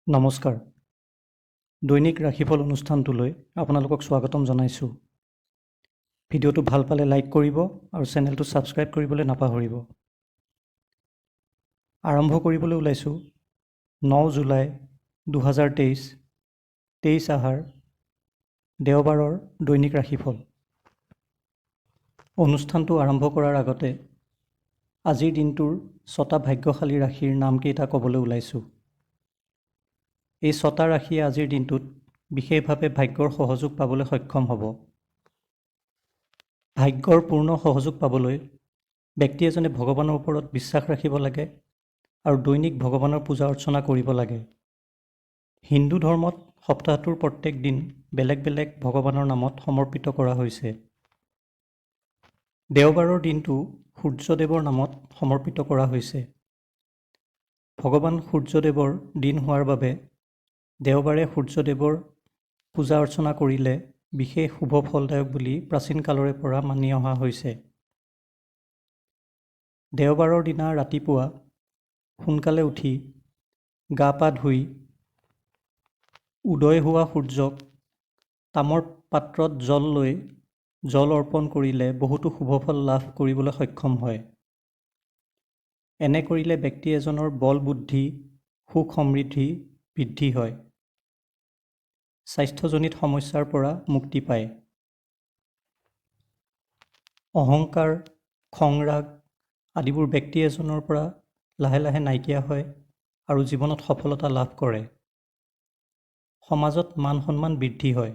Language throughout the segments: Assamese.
নমস্কাৰ, দৈনিক ৰাশিফল অনুষ্ঠানটোলৈ আপোনালোকক স্বাগতম জনাইছোঁ। ভিডিঅ'টো ভাল পালে লাইক কৰিব আৰু চেনেলটো ছাবস্ক্ৰাইব কৰিবলৈ নাপাহৰিব। আৰম্ভ কৰিবলৈ ওলাইছোঁ 9 জুলাই 2023, 23 আহাৰ, দেওবাৰৰ দৈনিক ৰাশিফল। অনুষ্ঠানটো আৰম্ভ কৰাৰ আগতে আজিৰ দিনটোৰ ছটা ভাগ্যশালী ৰাশিৰ নামকেইটা ক'বলৈ ওলাইছোঁ। এই ছটা ৰাশিয়ে আজিৰ দিনটোত বিশেষভাৱে ভাগ্যৰ সহযোগ পাবলৈ সক্ষম হ'ব। ভাগ্যৰ পূৰ্ণ সহযোগ পাবলৈ ব্যক্তি এজনে ভগৱানৰ ওপৰত বিশ্বাস ৰাখিব লাগে আৰু দৈনিক ভগৱানৰ পূজা অৰ্চনা কৰিব লাগে। হিন্দু ধৰ্মত সপ্তাহটোৰ প্ৰত্যেক দিন বেলেগ বেলেগ ভগৱানৰ নামত সমৰ্পিত কৰা হৈছে। দেওবাৰৰ দিনটো সূৰ্যদেৱৰ নামত সমৰ্পিত কৰা হৈছে। ভগৱান সূৰ্যদেৱৰ দিন হোৱাৰ বাবে দেওবাৰে সূৰ্যদেৱৰ পূজা অৰ্চনা কৰিলে বিশেষ শুভ ফলদায়ক বুলি প্ৰাচীন কালৰে পৰা মানি অহা হৈছে। দেওবাৰৰ দিনা ৰাতিপুৱা সোনকালে উঠি গা পা ধুই উদয় হোৱা সূৰ্যক তামৰ পাত্ৰত জল লৈ জল অৰ্পণ কৰিলে বহুতো শুভফল লাভ কৰিবলৈ সক্ষম হয়। এনে কৰিলে ব্যক্তি এজনৰ বল, বুদ্ধি, সুখ সমৃদ্ধি বৃদ্ধি হয়, স্বাস্থ্যজনিত সমস্যাৰ পৰা মুক্তি পায়। অহংকাৰ, খং, ৰাগ আদিবোৰ ব্যক্তি এজনৰ পৰা লাহে লাহে নাইকিয়া হয় আৰু জীৱনত সফলতা লাভ কৰে। সমাজত মান সন্মান বৃদ্ধি হয়।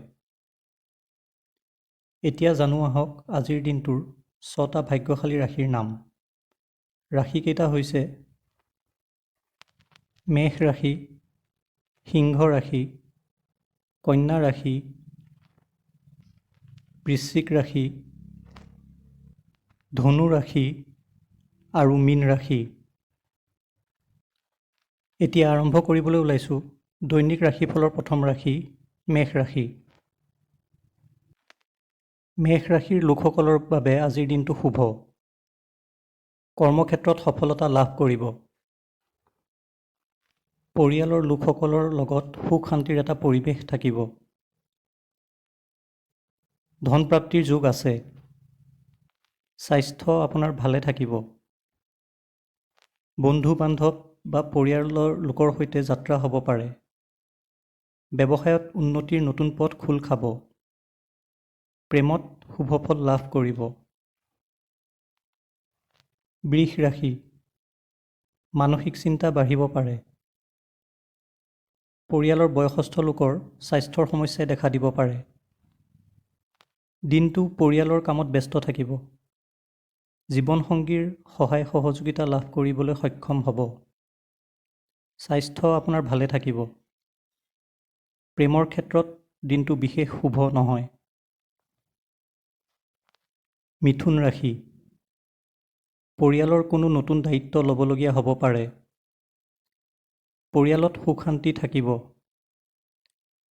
এতিয়া জানো আহক আজিৰ দিনটোৰ ছটা ভাগ্যশালী ৰাশিৰ নাম। ৰাশিকেইটা হৈছে মেষ ৰাশি, সিংহ ৰাশি, কন্যা ৰাশি, বৃশ্চিক ৰাশি, ধনু ৰাশি আৰু মীন ৰাশি। এতিয়া আৰম্ভ কৰিবলৈ ওলাইছোঁ দৈনিক ৰাশিফলৰ প্ৰথম ৰাশি মেষ ৰাশি। মেষ ৰাশিৰ লোকসকলৰ বাবে আজিৰ দিনটো শুভ। কৰ্মক্ষেত্ৰত সফলতা লাভ কৰিব। পৰিয়ালৰ লোকসকলৰ লগত সুখ শান্তিৰ এটা পৰিৱেশ থাকিব। ধনপ্ৰাপ্তিৰ যোগ আছে। স্বাস্থ্য আপোনাৰ ভালে থাকিব। বন্ধু বান্ধৱ বা পৰিয়ালৰ লোকৰ সৈতে যাত্ৰা হ'ব পাৰে। ব্যৱসায়ত উন্নতিৰ নতুন পথ খোল খাব। প্ৰেমত শুভফল লাভ কৰিব। বৃষ ৰাশি, মানসিক চিন্তা বাঢ়িব পাৰে। পৰিয়ালৰ বয়সস্থ লোকৰ স্বাস্থ্যৰ সমস্যাই দেখা দিব পাৰে। দিনটো পৰিয়ালৰ কামত ব্যস্ত থাকিব। জীৱনসংগীৰ সহায় সহযোগিতা লাভ কৰিবলৈ সক্ষম হ'ব। স্বাস্থ্য আপোনাৰ ভালে থাকিব। প্ৰেমৰ ক্ষেত্ৰত দিনটো বিশেষ শুভ নহয়। মিথুন ৰাশি, পৰিয়ালৰ কোনো নতুন দায়িত্ব ল'বলগীয়া হ'ব পাৰে। পৰিয়ালত সুখ শান্তি থাকিব।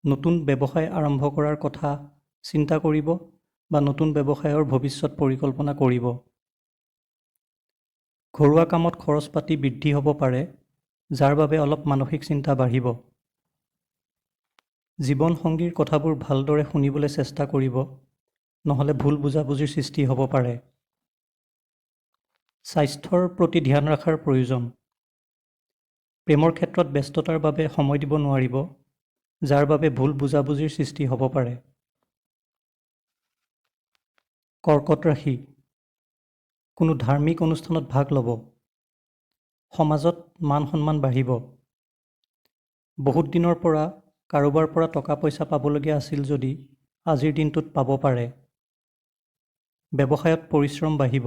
নতুন ব্যৱসায় আৰম্ভ কৰাৰ কথা চিন্তা কৰিব বা নতুন ব্যৱসায়ৰ ভৱিষ্যত পৰিকল্পনা কৰিব। ঘৰুৱা কামত খৰচ পাতি বৃদ্ধি হ'ব পাৰে, যাৰ বাবে অলপ মানসিক চিন্তা বাঢ়িব। জীৱনসংগীৰ কথাবোৰ ভালদৰে শুনিবলৈ চেষ্টা কৰিব, নহ'লে ভুল বুজাবুজিৰ সৃষ্টি হ'ব পাৰে। স্বাস্থ্যৰ প্ৰতি ধ্যান ৰখাৰ প্ৰয়োজন। প্ৰেমৰ ক্ষেত্ৰত ব্যস্ততাৰ বাবে সময় দিব নোৱাৰিব, যাৰ বাবে ভুল বুজাবুজিৰ সৃষ্টি হ'ব পাৰে। কৰ্কট ৰাশি, কোনো ধাৰ্মিক অনুষ্ঠানত ভাগ ল'ব। সমাজত মান সন্মান বাঢ়িব। বহুত দিনৰ পৰা কাৰোবাৰ পৰা টকা পইচা পাবলগীয়া আছিল যদি আজিৰ দিনটোত পাব পাৰে। ব্যৱসায়ত পৰিশ্ৰম বাঢ়িব।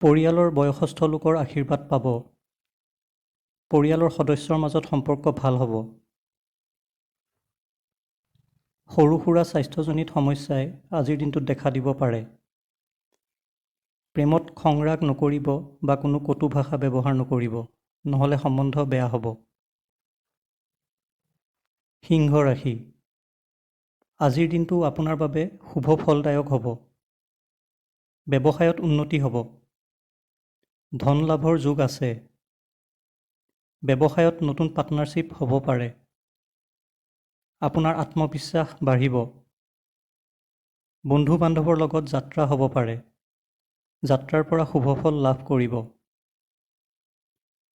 পৰিয়ালৰ বয়সস্থ লোকৰ আশীৰ্বাদ পাব। পৰিয়ালৰ সদস্যৰ মাজত সম্পৰ্ক ভাল হ'ব। সৰু সুৰা স্বাস্থ্যজনিত সমস্যাই আজিৰ দিনটোত দেখা দিব পাৰে। প্ৰেমত খং ৰাগ নকৰিব বা কোনো কটু ভাষা ব্যৱহাৰ নকৰিব, নহ'লে সম্বন্ধ বেয়া হ'ব। সিংহ ৰাশি, আজিৰ দিনটো আপোনাৰ বাবে শুভ ফলদায়ক হ'ব। ব্যৱসায়ত উন্নতি হ'ব। ধন লাভৰ যোগ আছে। ব্যৱসায়ত নতুন পাৰ্টনাৰশ্বিপ হ'ব পাৰে। আপোনাৰ আত্মবিশ্বাস বাঢ়িব। বন্ধু বান্ধৱৰ লগত যাত্ৰা হ'ব পাৰে। যাত্ৰাৰ পৰা শুভফল লাভ কৰিব।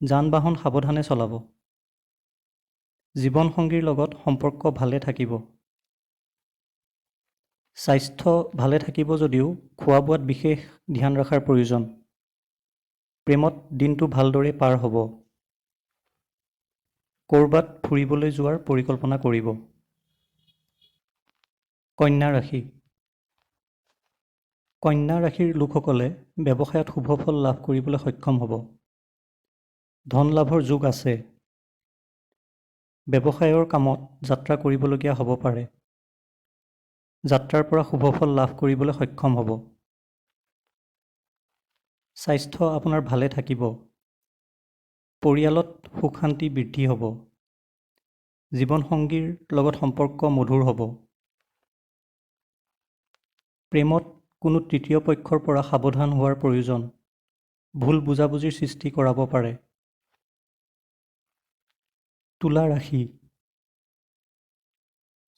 যান বাহন সাৱধানে চলাব। জীৱনসংগীৰ লগত সম্পৰ্ক ভালে থাকিব। স্বাস্থ্য ভালে থাকিব যদিও খোৱা বোৱাত বিশেষ ধ্যান ৰখাৰ প্ৰয়োজন। প্ৰেমত দিনটো ভালদৰে পাৰ হ'ব। ক'ৰবাত ফুৰিবলৈ যোৱাৰ পৰিকল্পনা কৰিব। কন্যা ৰাশি। কন্যা ৰাশিৰ লোকসকলে ব্যৱসায়ত শুভফল লাভ কৰিবলৈ সক্ষম হ'ব। ধন লাভৰ যোগ আছে। ব্যৱসায়ৰ কামত যাত্ৰা কৰিবলগীয়া হ'ব পাৰে। যাত্ৰাৰ পৰা শুভফল লাভ কৰিবলৈ সক্ষম হ'ব। স্বাস্থ্য আপোনাৰ ভালে থাকিব। পৰিয়ালত সুখ শান্তি বৃদ্ধি হ'ব। জীৱনসংগীৰ লগত সম্পৰ্ক মধুৰ হ'ব। প্ৰেমত কোনো তৃতীয় পক্ষৰ পৰা সাৱধান হোৱাৰ প্ৰয়োজন। ভুল বুজাবুজিৰ সৃষ্টি কৰাব পাৰে। তুলা ৰাশি।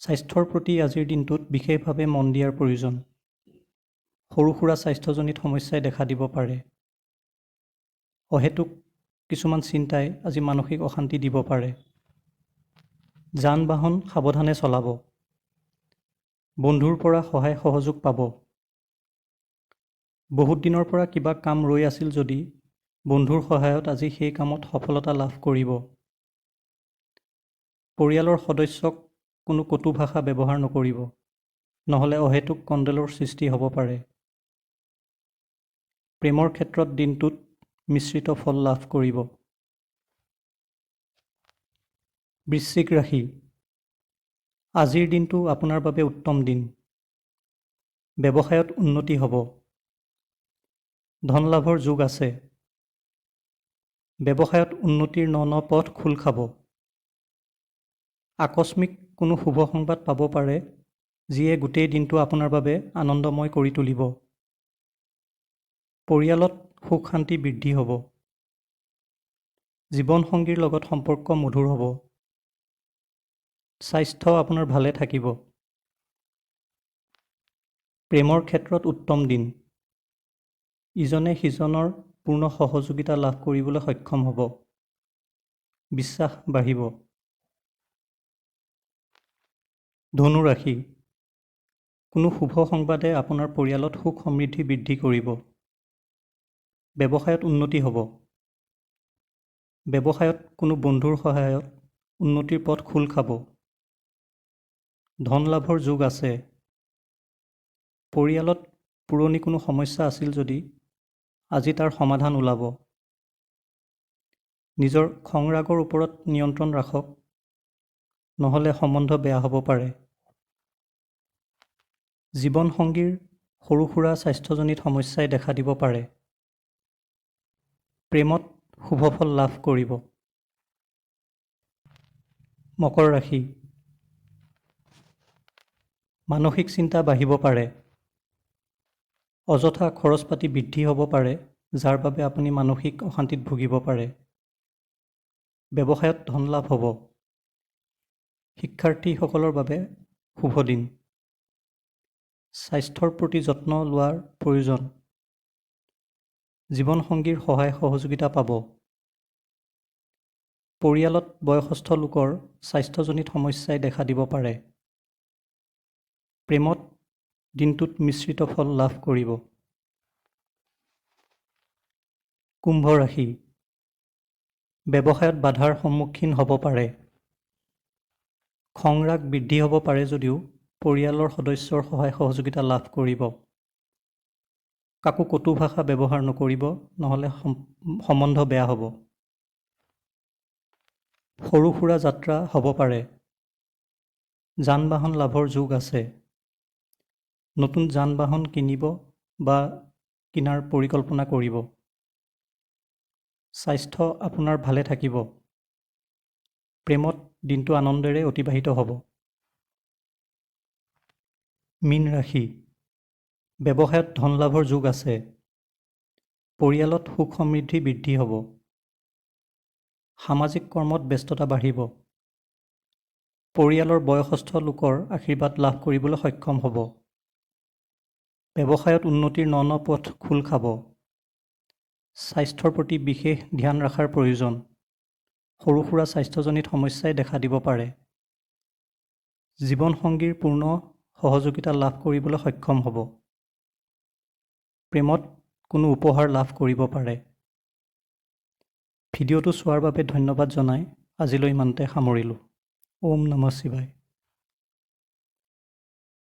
স্বাস্থ্যৰ প্ৰতি আজিৰ দিনটোত বিশেষভাৱে মন দিয়াৰ প্ৰয়োজন। সৰু সুৰা স্বাস্থ্যজনিত সমস্যাই দেখা দিব পাৰে। অহেতুক কিছুমান চিন্তাই আজি মানসিক অশান্তি দিব পাৰে। যান বাহন সাৱধানে চলাব। বন্ধুৰ পৰা সহায় সহযোগ পাব। বহুত দিনৰ পৰা কিবা কাম ৰৈ আছিল যদি বন্ধুৰ সহায়ত আজি সেই কামত সফলতা লাভ কৰিব। পৰিয়ালৰ সদস্যক কোনো কটু ভাষা ব্যৱহাৰ নকৰিব, নহ'লে অহেতুক কণ্ডলৰ সৃষ্টি হ'ব পাৰে। প্ৰেমৰ ক্ষেত্ৰত দিনটোত মিশ্ৰিত ফল লাভ কৰিব। বৃশ্চিক ৰাশি। আজিৰ দিনটো আপোনাৰ বাবে উত্তম দিন। ব্যৱসায়ত উন্নতি হ'ব। ধন লাভৰ যোগ আছে। ব্যৱসায়ত উন্নতিৰ ন ন পথ খোল খাব। আকস্মিক কোনো শুভ সংবাদ পাব পাৰে, যিয়ে গোটেই দিনটো আপোনাৰ বাবে আনন্দময় কৰি তুলিব। পৰিয়ালত সুখ শান্তি বৃদ্ধি হ'ব। জীৱনসংগীৰ লগত সম্পৰ্ক মধুৰ হ'ব। স্বাস্থ্য আপোনাৰ ভালে থাকিব। প্ৰেমৰ ক্ষেত্ৰত উত্তম দিন। ইজনে সিজনৰ পূৰ্ণ সহযোগিতা লাভ কৰিবলৈ সক্ষম হ'ব। বিশ্বাস বাঢ়িব। ধনু ৰাশি। কোনো শুভ সংবাদে আপোনাৰ পৰিয়ালত সুখ সমৃদ্ধি বৃদ্ধি কৰিব। ব্যৱসায়ত উন্নতি হ'ব। ব্যৱসায়ত কোনো বন্ধুৰ সহায়ত উন্নতিৰ পথ খোল খাব। ধন লাভৰ যোগ আছে। পৰিয়ালত পুৰণি কোনো সমস্যা আছিল যদি আজি তাৰ সমাধান ওলাব। নিজৰ খং ৰাগৰ ওপৰত নিয়ন্ত্ৰণ ৰাখক, নহ'লে সম্বন্ধ বেয়া হ'ব পাৰে। জীৱনসংগীৰ সৰু সুৰা স্বাস্থ্যজনিত সমস্যাই দেখা দিব পাৰে। প্ৰেমত শুভফল লাভ কৰিব। মকৰ ৰাশি। মানসিক চিন্তা বাঢ়িব পাৰে। অযথা খৰচ পাতি বৃদ্ধি হ'ব পাৰে, যাৰ বাবে আপুনি মানসিক অশান্তিত ভুগিব পাৰে। ব্যৱসায়ত ধন লাভ হ'ব। শিক্ষাৰ্থীসকলৰ বাবে শুভ দিন। স্বাস্থ্যৰ প্ৰতি যত্ন লোৱাৰ প্ৰয়োজন। জীৱনসংগীৰ সহায় সহযোগিতা পাব। পৰিয়ালত বয়সস্থ লোকৰ স্বাস্থ্যজনিত সমস্যাই দেখা দিব পাৰে। প্ৰেমত দিনটোত মিশ্ৰিত ফল লাভ কৰিব। কুম্ভ ৰাশি। ব্যৱসায়ত বাধাৰ সন্মুখীন হ'ব পাৰে। খং ৰাগ বৃদ্ধি হ'ব পাৰে যদিও পৰিয়ালৰ সদস্যৰ সহায় সহযোগিতা লাভ কৰিব। কাকো কটু ভাষা ব্যৱহাৰ নকৰিব, নহ'লে সম্বন্ধ বেয়া হ'ব। সৰু সুৰা যাত্ৰা হ'ব পাৰে। যান বাহন লাভৰ যোগ আছে। নতুন যান বাহন কিনিব বা কিনাৰ পৰিকল্পনা কৰিব। স্বাস্থ্য আপোনাৰ ভালে থাকিব। প্ৰেমত দিনটো আনন্দেৰে অতিবাহিত হ'ব। মীন ৰাশি। ব্যৱসায়ত ধন লাভৰ যোগ আছে। পৰিয়ালত সুখ সমৃদ্ধি বৃদ্ধি হ'ব। সামাজিক কৰ্মত ব্যস্ততা বাঢ়িব। পৰিয়ালৰ বয়সস্থ লোকৰ আশীৰ্বাদ লাভ কৰিবলৈ সক্ষম হ'ব। ব্যৱসায়ত উন্নতিৰ ন ন পথ খোল খাব। স্বাস্থ্যৰ প্ৰতি বিশেষ ধ্যান ৰখাৰ প্ৰয়োজন। সৰু সুৰা স্বাস্থ্যজনিত সমস্যাই দেখা দিব পাৰে। জীৱনসংগীৰ পূৰ্ণ সহযোগিতা লাভ কৰিবলৈ সক্ষম হ'ব। প্ৰেমত কোনো উপহাৰ লাভ কৰিব পাৰে। ভিডিঅ'টো চোৱাৰ বাবে ধন্যবাদ জনাই আজিলৈ ইমানতে সামৰিলোঁ। ওম নমঃ শিৱায়।